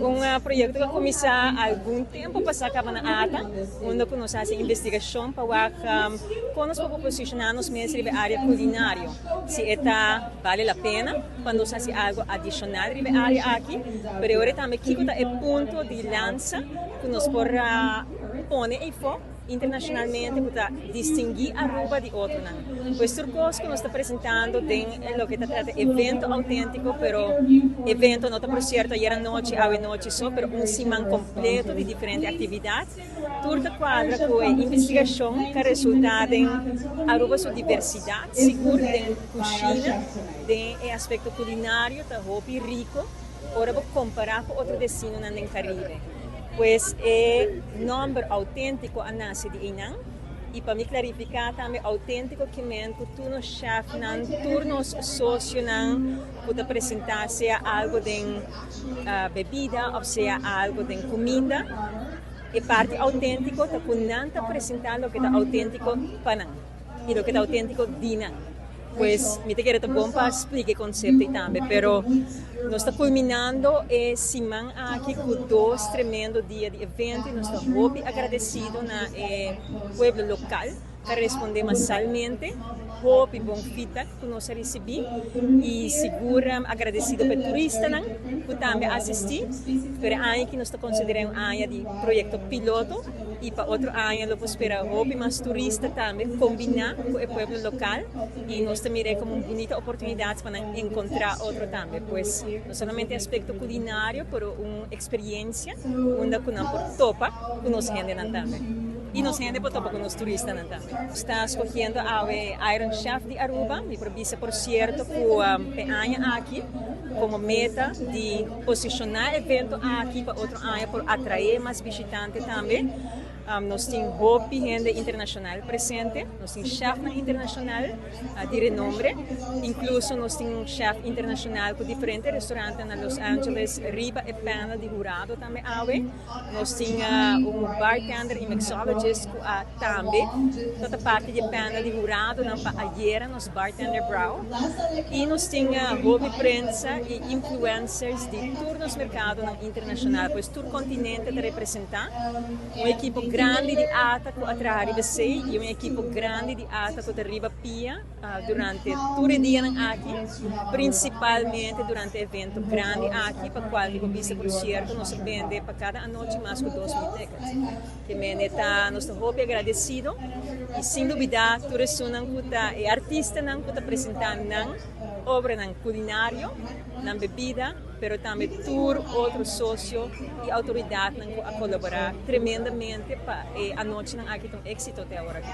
Un proyecto cu a cuminsa algun tempo pasa caba na ATA, unda cu nos a haci investigacion pa wak con nos por posiciona nos mes riba e area culinario, si e ta bale la pena pa nos haci algo adicional riba e area aki, pero e ora tambe kico ta e punto di lansa cu nos por pone eyfo internacionalmente cu ta distingui Aruba di otronan. Pues tur cos cu nos ta presentando den loke ta trata evento autentico, pero evento no ta por cierto ayer anochi, awe nochi so, pero un siman completo di diferente actividad, tur ta cuadra cu e investigacion ca resulta den Aruba su diversidad, sigur den cushina, den e aspecto culinario ta hopi rico ora bo compara cu otro destinonan den Caribe. Pues e nomber Autentico a nace di eynan y pa mi clarifica tambe Autentico kimen cu tur nos chefnan, tur nos socionan cu ta presenta sea algo den bebida of sea algo den cuminda, e parti autentico ta cu nan ta presenta loke ta autentico pa nan y loke ta autentico di nan. Pues mi ta kere ta bon pa splika e concepto ei tambe, pero nos ta culminando e siman aki cu dos tremendo dia di evento y nos ta hopi agradecido na e pueblo local pa responde masalmente, hopi bon feedback cu nos a ricibi y sigur agradecido pa e turistanan cu tambe a asisti, pero e aña aki nos ta considera un aña di proyecto piloto y pa otro aña lo por spera hopi mas turista tambe combina cu e pueblo local y nos ta mira como un bunita oportunidad pa nan encontra otro tambe, pues no solamente aspecto culinario pero un experiencia unda cu nan por topa cu nos hendenan tambe y nos hende por topa cu nos turistanan tambe. Nos ta scogiendo awe Iron Chef di Aruba, mi por bisa por cierto cu p'e aña aki como meta di posiciona e evento aki pa otro aña por atrae mas bishitante tambe. Nos tin hopi hende internacional presente, nos tin chefnan internacional di renombre, incluso nos tin un chef internacional cu diferente restaurantenan na Los Angeles riba e panel di hurado tambe awe. Nos tin un bartender y mixologist cu a tambe ta ta parti di e panel di huradonan pa ayera nos bartender brow. Y nos tin hopi prensa y influencers di tur nos mercadonan internacional, pues tur continente ta representa. Un ekipo grandi di ata cu a traha riba esey y un ekipo grandi di ata cu ta riba pia durante tur e dianan aki, principalmente durante e evento grandi aki pa cual mi por bisa por cierto nos a bende pa cada anochi mas cu 2000 tickets. Te mende ta nos ta hopi agradecido y sin dubida tur esunnan cu ta e artistanan cu ta presenta nan obranan culinario, nan bebida, pero tambe tur otro socio y autoridadnan cu a colabora tremendamente pa e anochinan aki ta un exito te awor aki.